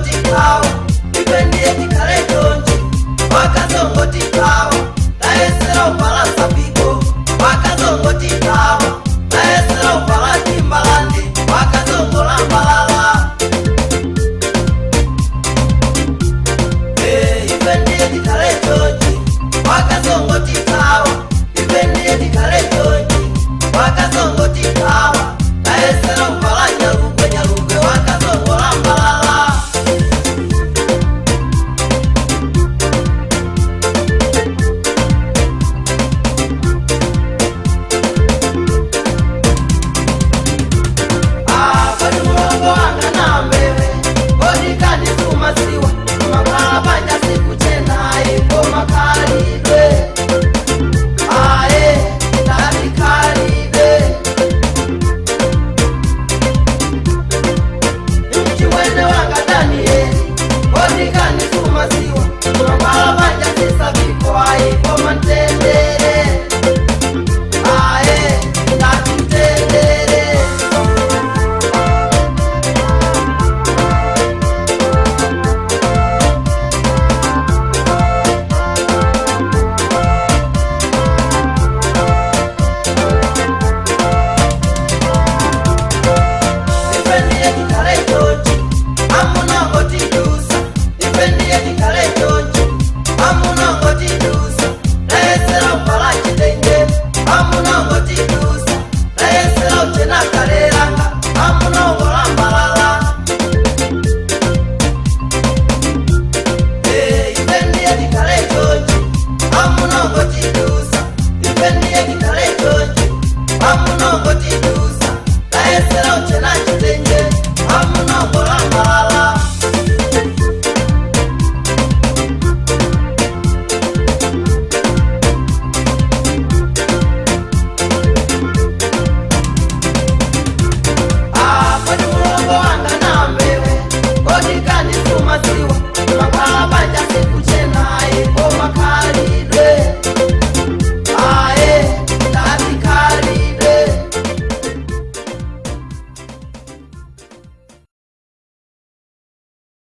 Wakazongotikawa, ife ndiye tikhale chonchi. Wakazongotikawa, tayesera uvala sapiko. Wakazongotikawa, tayesera uvala timbalandi. Wakazongolambalala. Ife ndiye tikhale chonchi. Wakazongotikawa, ife ndiye tikhale chonchi. Wakazongotikawa, tayesera uvala nyalugwe nyalugwe. Wakazongolambalala. Kodi mulongo wanga nambewe, kodi kandisumasiwa makhala panja sikuchenayi komakhalidwe aye tatikhalidwe. Mchiwene wanga Danieli, kodi kandisumasiwa makhala panja sisabiko ayi komantendere aye tatitendere. Ife ndiye tikhale chonchi, amunangotidusa. Ife ndiye tikhale chonchi, amunangotidusa. Tayesera uvala chitenje, amunangotidusa. Tayesera uchena kalelanga, amunangolambalala. Ife ndiye tikhale chonchi, amunangotidusa. Ife ndiye tikhale chonchi, amunangotidusa. Tayesera uchena chitenje, amunangolambalala. Kodi mulongo wanga nambewe, kodi kandisumasiwa makhala